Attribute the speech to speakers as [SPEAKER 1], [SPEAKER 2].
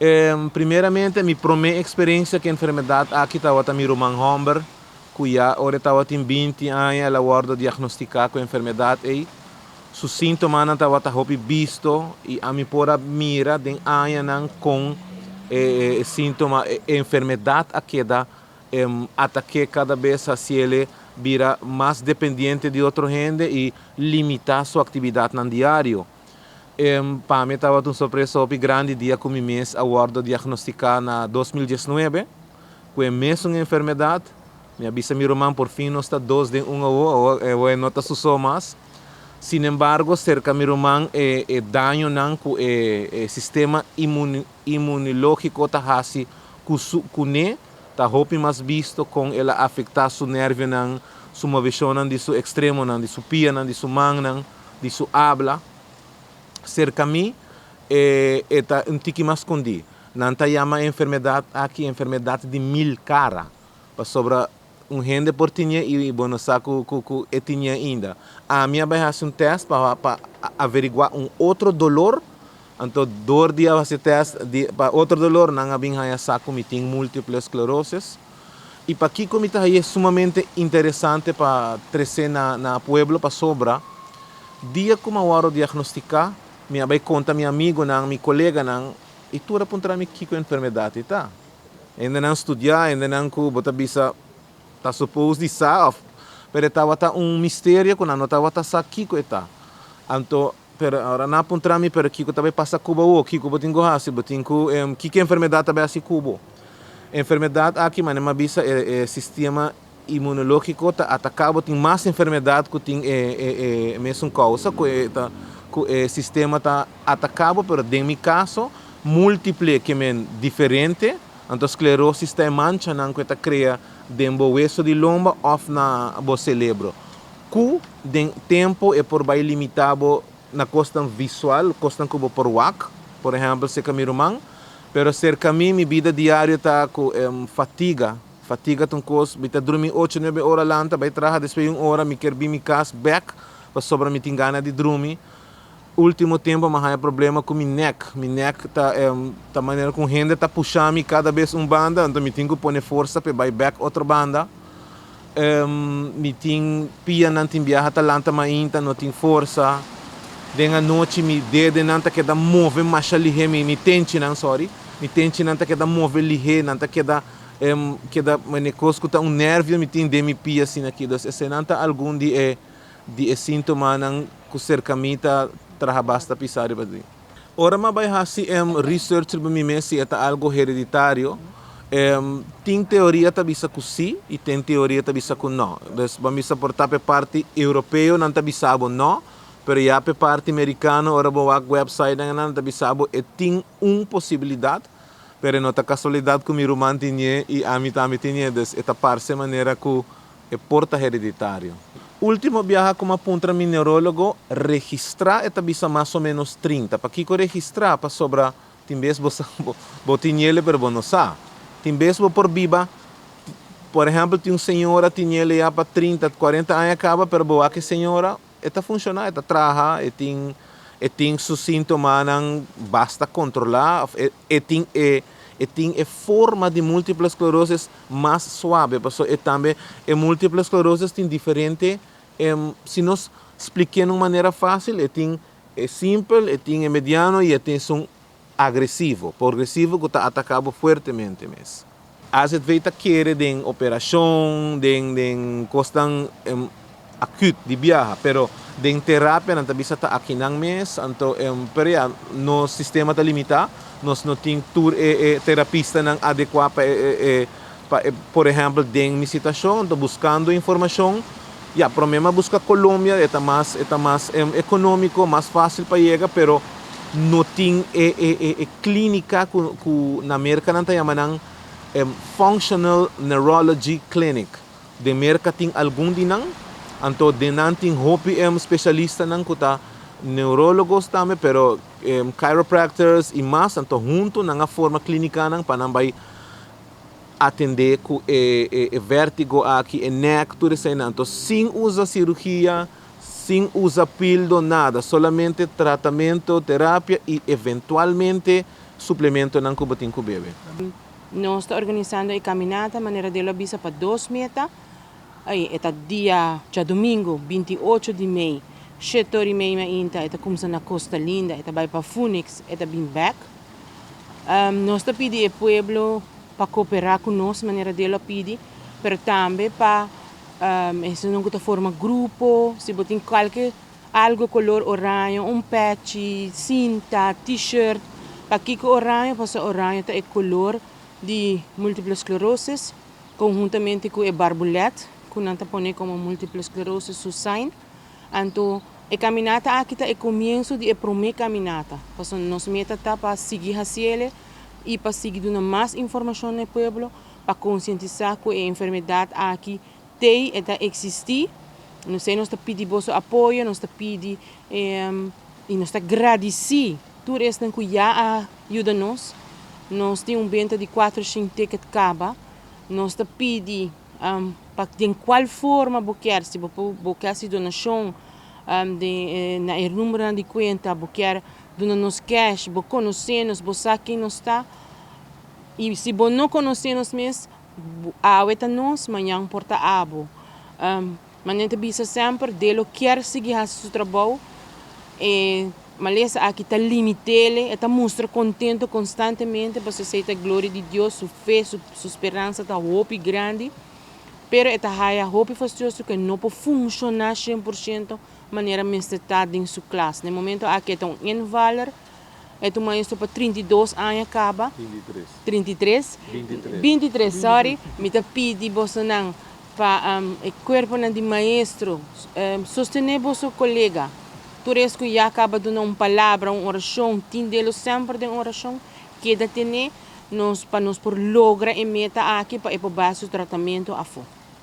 [SPEAKER 1] Primeramente, mi promé eksperensia ku e enfermedat aki tabata mi ruman hòmber, ku ya ora e tabatin 20 aña el a wòrdu diagnostiká ku e enfermedat ei. Su síntomanan tabata hopi bisto i ami por a mira den añanan kon e síntoma, e enfermedat a keda atak'é kada bes hasiel e bira mas dependiente di otro hende i limitá su aktividatnan diario. Pa mi tabata un sorpresa hopi grandi dia ku mi mes a wòrdu diagnostiká na 2019 ku e mesun enfermedat. Mi a bisa mi ruman, por fin nos ta dos den un awo, awo e no ta su so mas. Sin embargo, serka mi ruman e dañonan ku e sistema inmunológiko ta hasi ku su kuné ta hopi mas bisto kon el a afektá su nervionan, su moveshonnan di su ekstremonan, di su pianan, di su mannan, di su abla. Serka mi e ta un tiki mas skondí. Nan ta yama e enfermedat aki enfermedat di mil kara, pasobra un hende por tiñ'é i bo no sa ku e tiñ'é ainda. Ami a bai hasi un tèst pa averiguá un otro dolor, anto dor di a hasi tèst pa otro dolor nan a bin haña sa ku mi tin múltiple sklerosis. I pakiko mi ta hañ'é sumamente interesante pa tres'é na pueblo? Pasobra dia ku mi a wòrdu diagnostiká, mi a bai konta mi amigunan, mi koleganan, i tur a puntra mi kiko e enfermedat ei ta. Hendenan studiá, hendenan ku bo ta bisa ta supos di sa òf, pero e tabata un misterio ku nan no tabata sa kiko e ta. Anto, pero ora nan a puntra mi, pero kiko ta bai pasa ku bo awor? Kiko bo tin ku hasi? Bo tin ku, kiko enfermedat ta bai hasi ku bo? Enfermedat aki, manera mi a bisa, e sistema inmunológiko ta ataká bo, tin mas enfermedat ku tin e mesun kousa ku e ta ku e sistema ta ataká bo, pero den mi kaso múltiple ke men diferente, anto sklerosis ta e manchanan ku e ta krea den bo weso di lomba òf na bo selebro, ku den tempu e por bai limitá bo na kosnan visual, kosnan ku bo por wak, por ehèmpel serka mi ruman, pero serka mi, mi bida diario ta ku fatiga. Fatiga ta un kos, mi ta drumi ocho, nuebe ora lanta bai traha, despues di un ora mi kier bin mi kas bek pasobra mi tin gana di drumi. Ultimo tempo mi a haña problema ku mi nek, mi nek ta ta manera ku un hende ta pusha mi kada bes un banda, anto mi tin ku pone forsa pa e bai bek otro banda. Mi tin pianan tin biaha ta lanta mainta no tin forsa, den anochi mi dedenan ta keda move masha lihé, mi tenchinan sorry, mi tenchinan ta keda move lihé, nan ta keda keda mane kos ku ta un nervio mi tin den mi pia asina aki. Dus esenan ta algun di e di e sintomanan ku serka mi ta traha basta pisa riba di. Ora mi a bai hasi research riba mi mes si e ta algo hereditario, tin teoria ta bisa ku si i tin teoria ta bisa ku no. Dus bo a misa por ta pa e parti europeo nan ta bisa bo no, pero ya pa e parti merikano ora bo wak websitenan nan ta bisa bo e tin un posibilidat. Pero e no ta kasualidat ku mi ruman tin'é i ami tambe tin'é, dus e ta parse manera ku e por ta hereditario. Último biaha ku mi a puntra mi neurólogo, registrá e ta bisa mas o ménos 30. Pakiko registrá? Pasobra tin bes bo sa bo tin'é pero bo no sa. Tin bes bo por biba, por ehèmpel tin un señora tin'é ya pa 30, 40 aña kaba, pero bo wak e señora E ta funshoná, e ta traha, e tin e tin su síntomanan basta kontrolá òf e e tin e e tin e forma di múltiple sklerosis mas suabe pasobra e tambe e múltiple sklerosis tin diferente si nos splik'é na un manera fásil e tin e simpel, e tin e mediano i e tin esun agresivo, progresivo ku ta ataká bo fuertemente mes. AZV ta kere den operashon, den den kosnan akut di biaha, pero den terapia nan ta bisa ta akinan mes, anto pero ya nos sistema ta limitá, nos no tin tur e e terapistanan adekuá pa e e pa e por ehèmpel den mi situashon, anto buskando informashon, ya promé mi a buska Colombia e ta mas e ta mas ekonómiko, mas fásil pa yega, pero no tin e e e e klínika ku ku na Merka nan ta yama nan Functional Neurology Clinic. Den Merka tin algun di nan, anto den nan tin hopi spesialistanan ku ta neurólogos tambe, pero chiropractors i mas, anto huntu nan a forma klínikanan pa nan bai atendé ku e e vértigo aki, e nèk, tur eseinan. Anto sin usa sirugia, sin usa pildo, nada, solamente tratamento, terapia i eventualmente. suplementonan ku bo tin ku bebe.
[SPEAKER 2] Nos ta organisando e caminata manera Delo a bisa pa dos meta. Ay, e ta dia djadumingu 28 di mei, 7:30 mainta, e ta kumsa na Costa Linda, e ta bai pa Phoenix, e ta bin bek. Nos ta pidi e pueblo pa koperá ku nos manera Delo a pidi, pero tambe pa esunnan ku ta forma grupo, si bo tin kualke algo kolor oraño, un pechi, sinta, t-shirt. Pakiko oraño? Pasobra oraño ta e kolor di multiple sclerosis, konhuntamente ku e barbulet ku nan ta pone komo multiple sclerosis su sign. Anto e kaminata aki ta e komienso di e promé kaminata, pasobra nos meta ta pa sigui hasiele i pa sigui duna mas informashon na e pueblo pa konsientisá ku e enfermedat aki tei, e ta eksistí. Nos nos ta pidi boso apoyo, nos ta pidi i nos ta gradisí tur esnan ku ya a yuda nos. Nos tin un benta di 400 ticket kaba. Nos ta pidi pa den kual forma bo kier, si bo kier hasi donashon na e numbernan di kuenta, bo kier duna nos cash, bo konosé nos, bo sa ken nos ta. I si bo no konosé nos mes, awe ta nos, mañan por ta abo. Manera ta bisa semper, Delo kier sigui hasi su trabou. E malesa aki ta limit'é, e ta mustra kontento konstantemente, pasobra esei ta gloria di Dios, su fe, su speransa ta hopi grandi. Pero e ta haya hopi fastioso ku e no por funshoná 100% manera mester ta den su klas. Na e momento aki e ta un invaller, e ta un maestro pa 32 aña kaba.
[SPEAKER 1] 23.
[SPEAKER 2] 33.
[SPEAKER 1] 23.
[SPEAKER 2] 23, sorry. Mi ta pidi bosonan pa e kuerponan di maestro sostené boso kolega. Tur es ku ya kaba duna un palabra, un orashon, tin Delo semper den orashon, keda tené nos pa nos por logra e meta aki pa e por bai su tratamentu afó.